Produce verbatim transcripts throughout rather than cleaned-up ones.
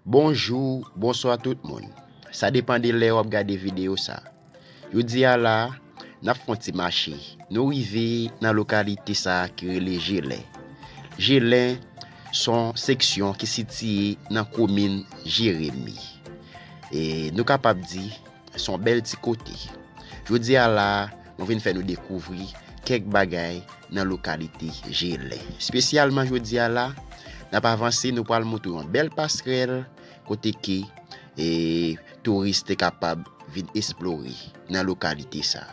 Bonjou, bonswa tout moun. Sa depann de lè w ap gade videyo sa. Jodi a la, n ap fè yon ti mache. Nou rive nan lokalite sa ki rele Jelen. Jelen se yon seksyon ki sitiye nan komin Jeremi. E nou kapab di, se yon bèl ti kote. Jodi a la, mwen vin fè nou dekouvri kèk bagay nan lokalite Jelen. Espesyalman jodi a la, n ap avanse, nou pral montre yon bèl pasrèl kote ke, e, touris te kapab vin esplore nan lokalite sa.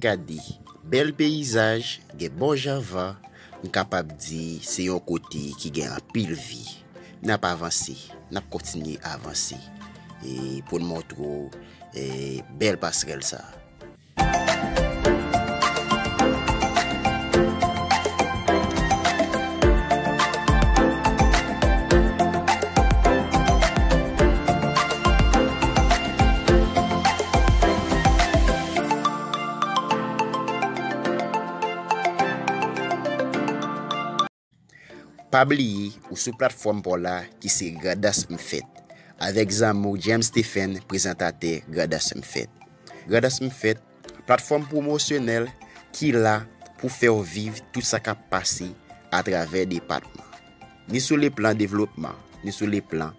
Gade, bèl peyizaj, gen bon jan van, m kapab di se yon kote ki gen anpil vi. N ap avanse, n ap kontinye avanse, e pou n montre w, e, bèl pasrèl sa. Pa bliye, ou sou platfòm pa w la ki se Grandans M Fèt, avèk zanmi w James Stephen, prezantatè Grandans M Fèt. Grandans M Fèt, platfòm pwomosyonèl ki la pou fè w viv tout sa k ap pase atravè depatman. Ni sou le plan devlopman, ni sou le plan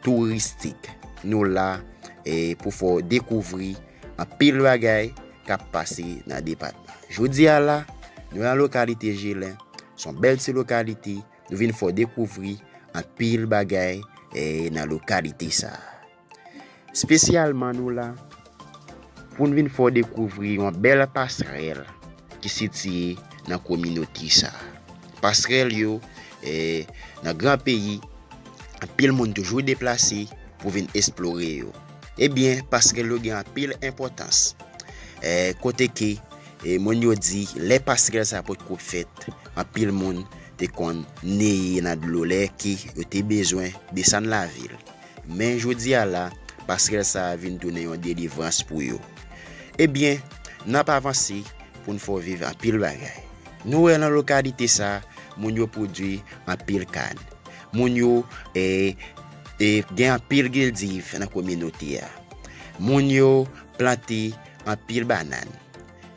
touristik. Nou la, e, pou fè w dekouvri anpil bagay k ap pase nan depatman. Jodi a la, nou nan lokalite Jelen, se yon bèl ti lokalite, nou vin fè w dekouvri anpil bagay, e, nan lokalite sa a. Espesyalman nou la pou n vin fè w dekouvri yon bèl pasrèl ki sitiye nan kominote sa a. Pasrèl yo, e, nan gran peyi, anpil moun toujou deplase pou vin esplore yo. Ebyen, pasrèl yo gen anpil enpòtans. E, kote ke, e, moun yo di, lè pasrèl sa potko fèt, anpil moun te konn neye nan dlo lè ke yo te bezwen desann lavil. Men jodi a la, pasrèl sa a vin tounen yon delivrans pou yo. Ebyen, n ap avanse pou n fè w viv anpil bagay. Nou wè nan lokalite sa a, moun yo pwodui anpil kann. Moun yo, e, e, gen anpil gildiv nan kominote a. Moun yo plante anpil bannann.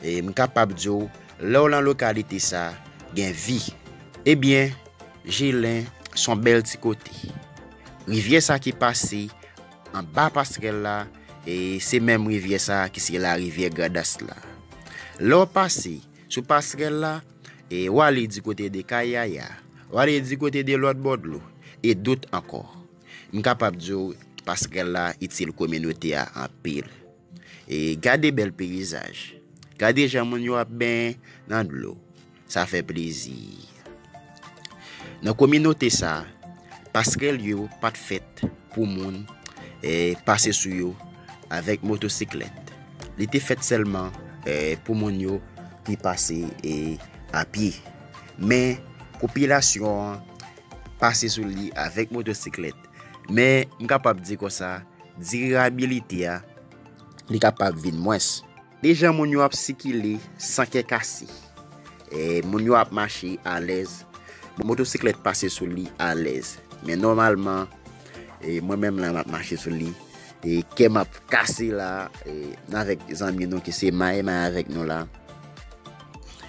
E, m kapab di w, lè w nan lokalite sa a, gen vi. Ebyen, Jelen se yon bèl ti kote. Rivyè sa ki pase anba pasrèl la, e se menm rivyè sa ki se larivyè Grandans la. Lè w pase sou pasrèl la, e w ale di kote de Kay Yaya, w ale di kote de lòt bò dlo, e dòt ankò. M kapab di w, pasrèl la itil kominote a anpil. E gade bèl peyizaj. Gade jan moun yo ap benyen nan dlo. Sa fè plezi. Nan kominote sa, pasrèl yo pa t fèt pou moun, e, pase sou yo avèk motosiklèt. Li te fèt sèlman, e, pou moun yo ki pase, e, a pye. Men, popilasyon an pase sou li avèk motosiklèt. Men, m kapab di konsa, dirabilite a, li kapab vin mwens. Deja moun yo ap sikile san kè kase. E, moun yo ap mache alèz. Motosiklèt pase sou li alèz. Men nòmalman, e, mwen menm la m ap mache sou li. E, kè m ap kase la, e, avèk zanmi nou ki se May, May avèk nou la.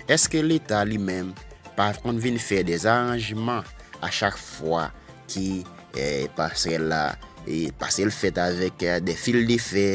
Èske Leta li menm pa konn vin fè de zaranjman a chak fwa ki, e, pasrèl la, e, pase l fèt avèk, e, de fil de fè,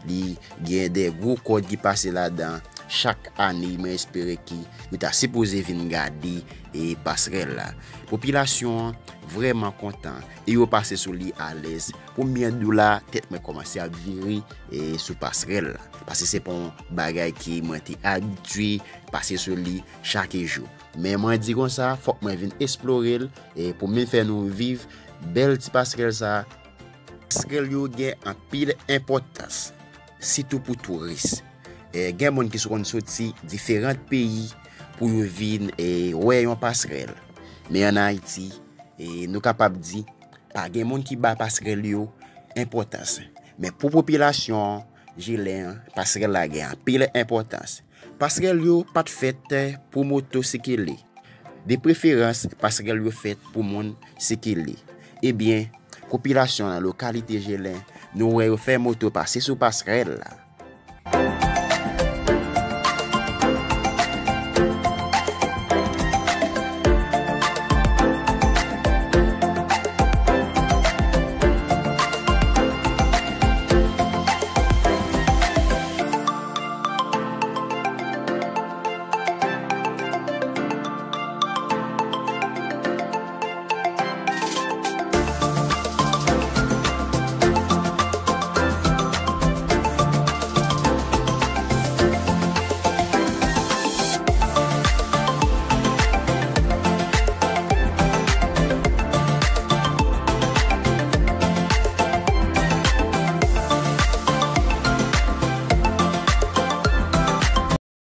li gen de gwo kòd ki pase ladan, chak ane, mwen espere ke yo ta sipoze vin gade, e, pasrèl la. Popilasyon an vrèman kontan e yo pase sou li alèz. Pou m byen di w la, tèt mwen kòmanse ap vire, e, sou pasrèl la. Paske se pa yon bagay ke mwen te abitye pase sou li chak jou. Men mwen di konsa, fòk mwen vin eksplore l, e, pou m vin fè nou viv bèl ti pasrèl sa. Pasrèl yo gen anpil enpòtans, sitou pou touris. E, gen moun ki konn soti diferan peyi pou yo vin, e, wè yon pasrèl. Men ann Ayiti, e, nou kapab di, pa gen moun ki ba pasrèl yo enpòtans. Men pou popilasyon Jilen an, pasrèl la gen anpil enpòtans. Pasrèl yo pa t fèt pou moto sikile. De preferans, pasrèl yo fèt pou moun sikile. Ebyen, popilasyon nan lokalite Jilen, nou wè yo fè moto pase sou pasrèl la.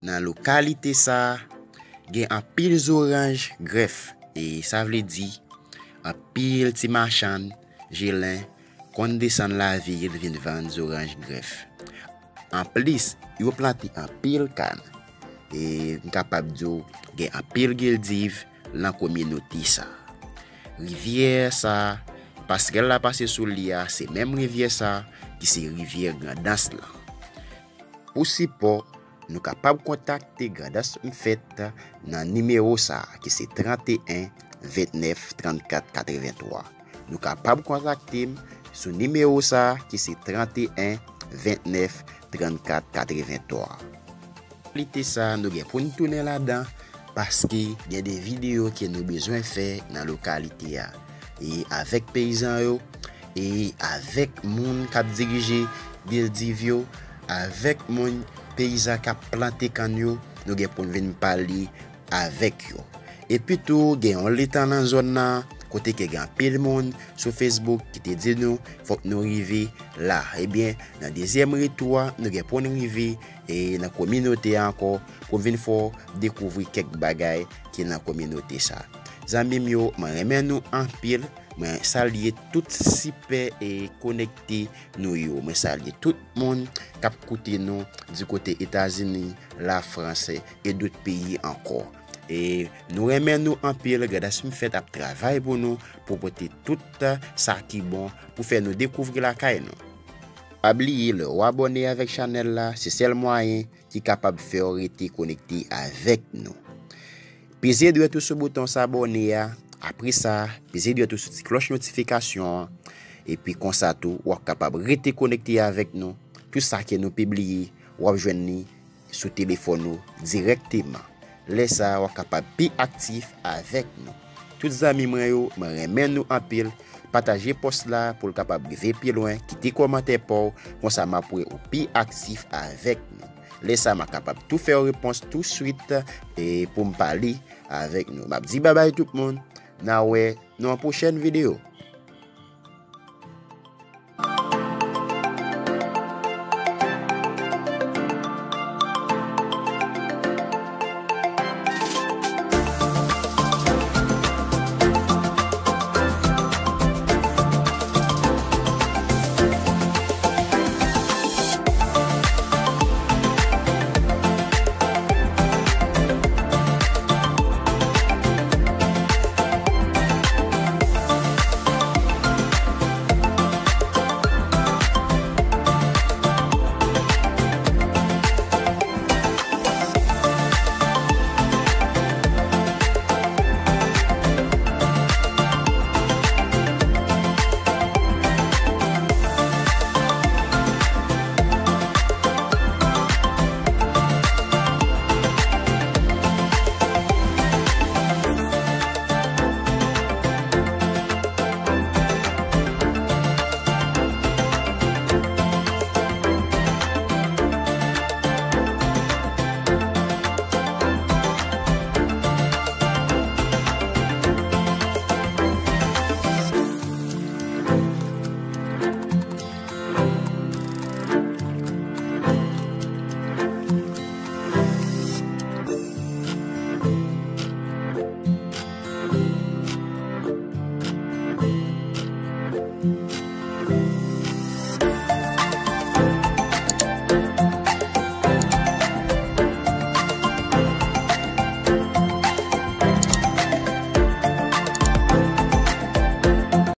Nan lokalite sa a, gen anpil zoranj grèf, e sa vle di, anpil ti machann Jilen konn desann lavil vin vann zoranj grèf. Anplis, yo plante anpil kann. E m kapab di w, gen anpil gildiv nan kominote sa. Rivyè sa, pasrèl la pase sou li a, se menm rivyè sa ki se rivyè Grandans lan. Pou sipò, nou kapab kontakte Grandans M Fèt nan nimewo sa, ki se trannteyen vennèf trannkat katreventwa. Nou kapab kontakte m sou nimewo sa, ki se trannteyen vennèf trannkat katreventwa. Lokalite sa, nou gen pou n tounen ladan, paske gen de videyo ke nou bezwen fè nan lokalite a. E avèk peyizan yo, e avèk moun k ap dirije gildiv yo, avèk moun peyizan k ap plante kann yo, nou gen pou n vin pale avèk yo. Epi tou, gen yon letan nan zòn nan, kote ke gen anpil moun sou Facebook ki te di nou, fòk nou rive la. Ebyen, nan dezyèm retou a, nou gen pou n rive, e, nan kominote a ankò, pou n vin fè w dekouvri kèk bagay ki nan kominote sa. Zanmi m yo, mwen renmen nou anpil. Mwen salye tout sipè e konekte nou yo. Mwen salye tout moun k ap koute nou di kote Etazini, Lafrans e dòt peyi ankò. E nou renmen nou anpil. Grandans M Fèt ap travay pou nou, pou pote tout sa ki bon, pou fè nou dekouvri lakay nou. Pa bliye, lè w abòne avèk chanèl la, se sèl mwayen ki kapab fè w rete konekte avèk nou. Peze dwèt ou sou bouton sabòne a. Apre sa, peze dwèt ou sou ti klòch notifikasyon an. Epi konsa tou, w ap kapab rete konekte avèk nou. Tout sa ke nou pibliye, w ap jwenn li sou telefòn ou dirèkteman. Lè sa a, w ap kapab pi aktif avèk nou. Tout zanmi mwen yo, mwen renmen nou anpil. Pataje pòs la pou l kapab rive pi lwen. Kite kòmantè pa w, konsa m ap wè ou pi aktif avèk nou. Lè sa a, m a kapab tou fè w repons touswit, e pou m pale avèk nou. M ap di babay tout moun. N a wè nan yon pwochèn videyo.